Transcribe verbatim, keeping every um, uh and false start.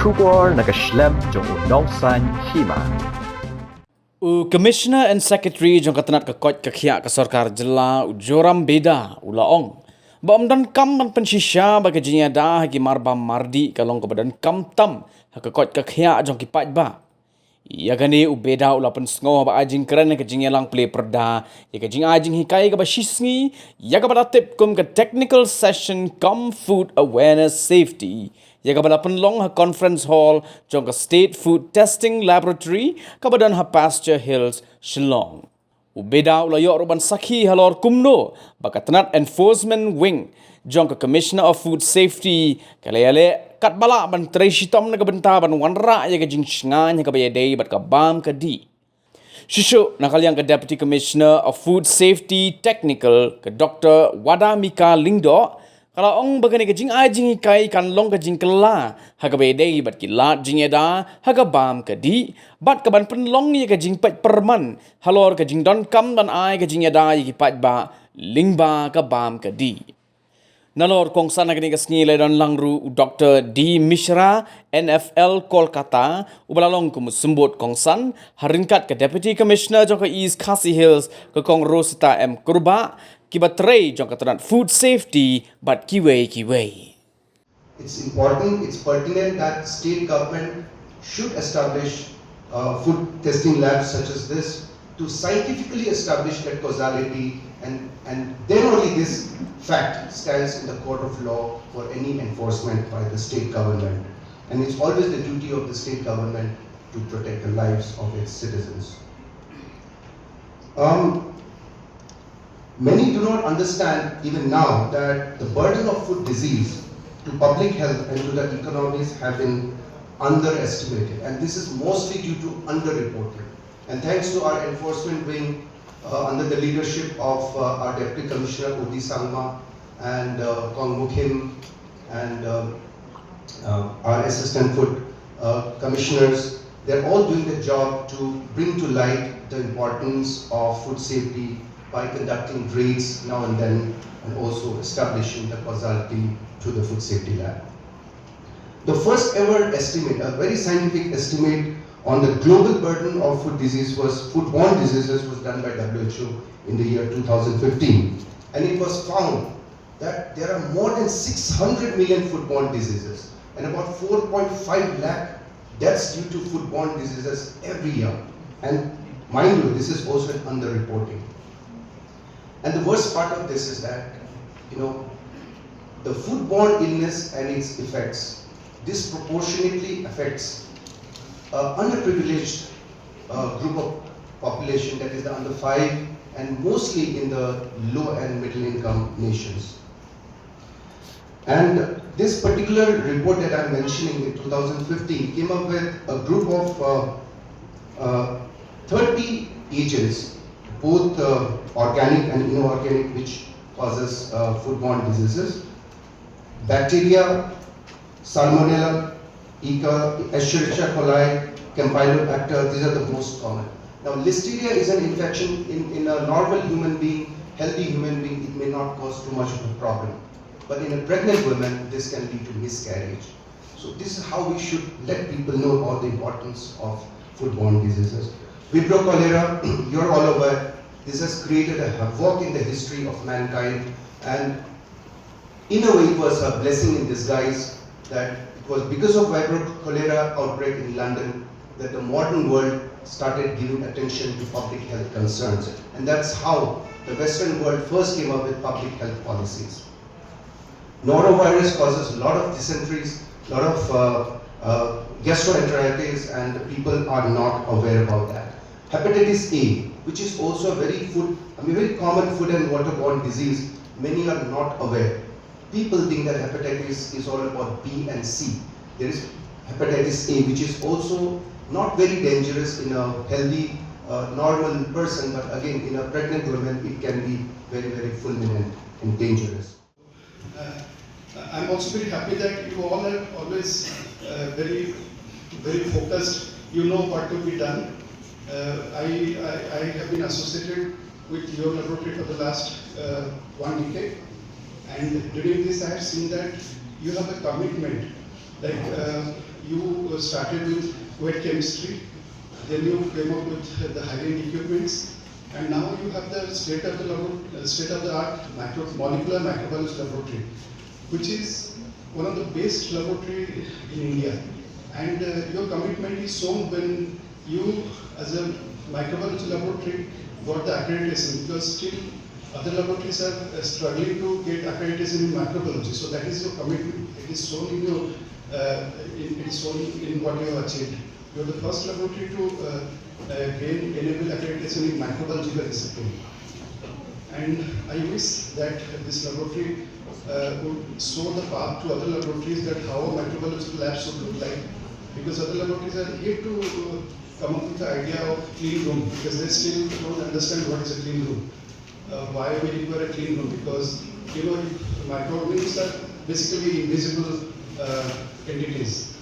Khubor na ka shlem jong u Nongsaiñ Hima. U Commissioner and Secretary jong ka tnat ka koit ka khiah ka sorkar jylla, u Joram Beda, u la ong ba ym donkam ban pynshisha ba ka jingïada ha ki marbam mardih ka long kaba donkam tam ha ka koit ka khiah jong ki paidbah. Ïa kane u Beda u la pynsngew ba ai jingkren ha ka jingïalang plie pyrda ïa ka jingai jinghikai kaba shisngi, ïa kaba la tip kum ka Technical Session cum Food Awareness Safety, ïa kaba la pynlong ha Conference Hall jong ka State Food Testing Laboratory kaba don ha Pasture Hills, Shillong. U Beda u la ïoh ruh ban sakhi halor kumno ba ka tnat Enforcement Wing jong ka Commissioner of Food Safety ka la ïaleh katba lah ban trei shitom na ka bynta ban wanrah ïa ka jingshngaiñ ha kaba ïadei bad ka bam ka dih. Shuh shuh na ka liang ka Deputy Commissioner of Food Safety Technical, ka Doctor Wadamika Lyngdoh, ka la ong ba kane ka jingai jinghikai kan long ka jingkylla ha kaba ïadei bad ki lad jingïada ha ka bam ka dih, bad ka ban pynlong ïa ka jingpeit pyrman halor ka jingdonkam ban ai ka jingïada ïa ki paidbah lyngba ka bam ka dih. Nalor kongsan ha kane ka sngi la don lang ruh u Doctor D Mishra, N F L Kolkata, uba la long kum u symbud kongsan ha ryngkat ka Deputy Commissioner jong ka East Khasi Hills, ka Kong Rosita M Kurbah, kiba trei jong ka tnat Food Safety bad kiwei kiwei. It's important, it's pertinent that state government should establish uh, food testing labs such as this to scientifically establish that causality, and, and then only this fact stands in the court of law for any enforcement by the state government. And it's always the duty of the state government to protect the lives of its citizens. Um, Many do not understand even now that the burden of food disease to public health and to the economies have been underestimated, and this is mostly due to underreporting. And thanks to our enforcement wing, uh, under the leadership of uh, our Deputy Commissioner Odi Sangma and uh, Kong Mukhim and um, uh, our assistant food uh, commissioners, they're all doing the job to bring to light the importance of food safety by conducting raids now and then and also establishing the causality through the food safety lab. The first ever estimate, a very scientific estimate on the global burden of food disease was foodborne diseases, was done by W H O in the year two thousand fifteen, and it was found that there are more than six hundred million foodborne diseases and about four point five lakh deaths due to foodborne diseases every year. And mind you, this is also an underreporting. And the worst part of this is that, you know, the foodborne illness and its effects disproportionately affects uh, underprivileged uh, group of population, that is the under five, and mostly in the low and middle income nations. And this particular report that I'm mentioning in two thousand fifteen came up with a group of uh, uh, thirty agents, both uh, organic and inorganic, which causes uh, foodborne diseases. Bacteria, Salmonella, Eca-, Escherichia coli, Campylobacter, these are the most common. Now, Listeria is an infection in, in a normal human being, healthy human being, it may not cause too much of a problem. But in a pregnant woman, this can lead to miscarriage. So this is how we should let people know about the importance of foodborne diseases. Vibrio cholera, you're all aware, this has created a havoc in the history of mankind, and in a way, it was a blessing in disguise that it was because of Vibrio cholera outbreak in London that the modern world started giving attention to public health concerns. And that's how the Western world first came up with public health policies. Norovirus causes a lot of dysenteries, a lot of uh, uh, gastroenteritis, and the people are not aware about that. Hepatitis A, which is also a very food, I mean, very common food and waterborne disease, many are not aware. People think that hepatitis is all about B and C. There is hepatitis A, which is also not very dangerous in a healthy, uh, normal person, but again, in a pregnant woman, it can be very, very fulminant and dangerous. Uh, I'm also very happy that you all are always uh, very, very focused. You know what to be done. Uh, I, I, I have been associated with your laboratory for the last uh, one decade, and during this I have seen that you have a commitment Like uh, you started with wet chemistry, then you came up with the high-end equipments, and now you have the state of the labo- uh, state-of-the-art micro- molecular microbiology laboratory, which is one of the best laboratory in India. And uh, your commitment is shown when you, as a microbiology laboratory, got the accreditation, because still other laboratories are uh, struggling to get accreditation in microbiology. So that is your commitment. It is shown in your uh, in, it is shown in what you have achieved. You are the first laboratory to uh, uh, gain enable accreditation in microbiological discipline. And I wish that this laboratory uh, would show the path to other laboratories that how a microbiological lab should look like, because other laboratories are yet to uh, come up with the idea of clean room, because they still don't understand what is a clean room. Uh, why we require a clean room? Because you know microorganisms are basically invisible uh, entities.